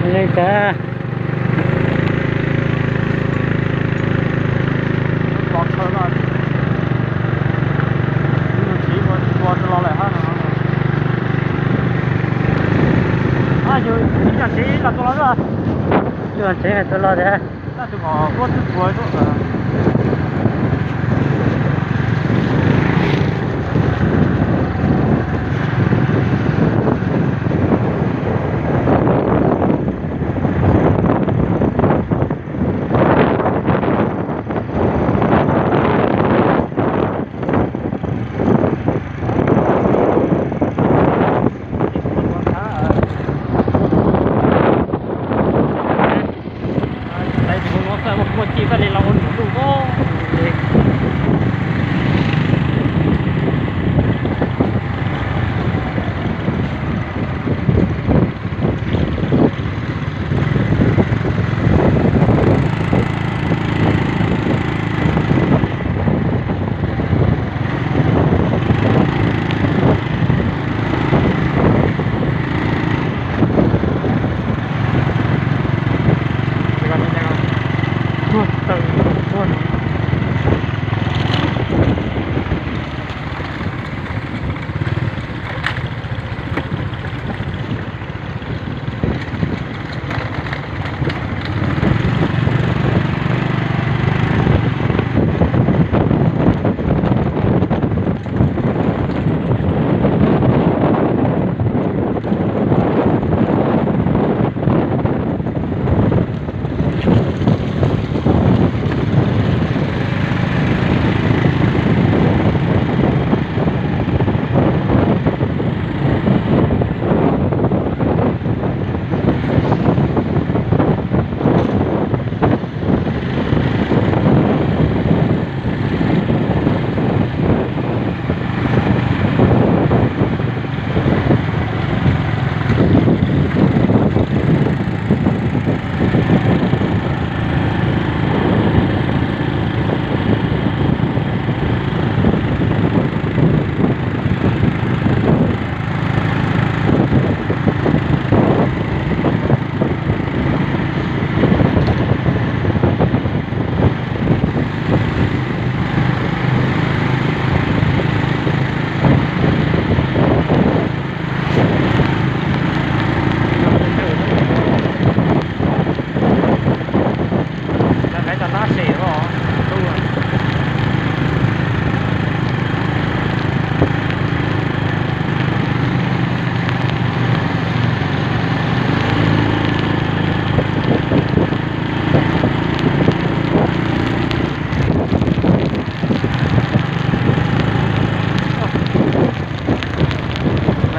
Li cas? Yus tsev tus los tiag. Muaj ci faj li los ua num luj os.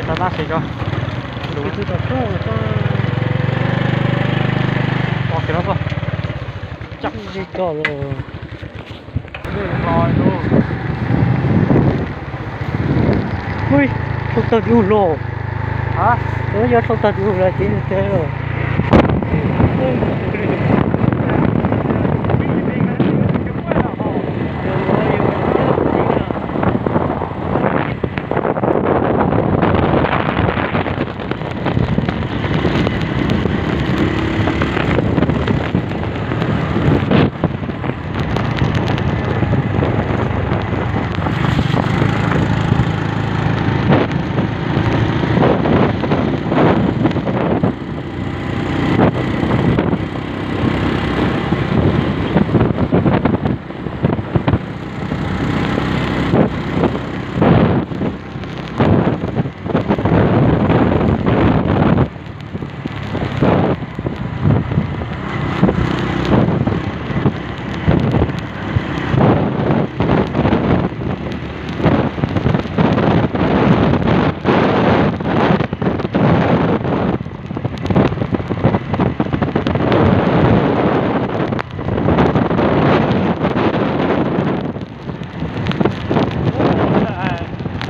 Lawv cov tab sis tso. Tus twg tom toj toj. Pom kev no toj. Cam li ko los. Ui, tshau tawg tim ub los. Ua yog tshau tawg tim ub los ces teg los.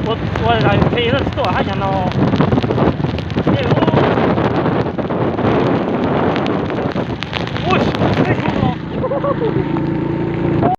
Ua, ua phem tsis tuaj hab yog no.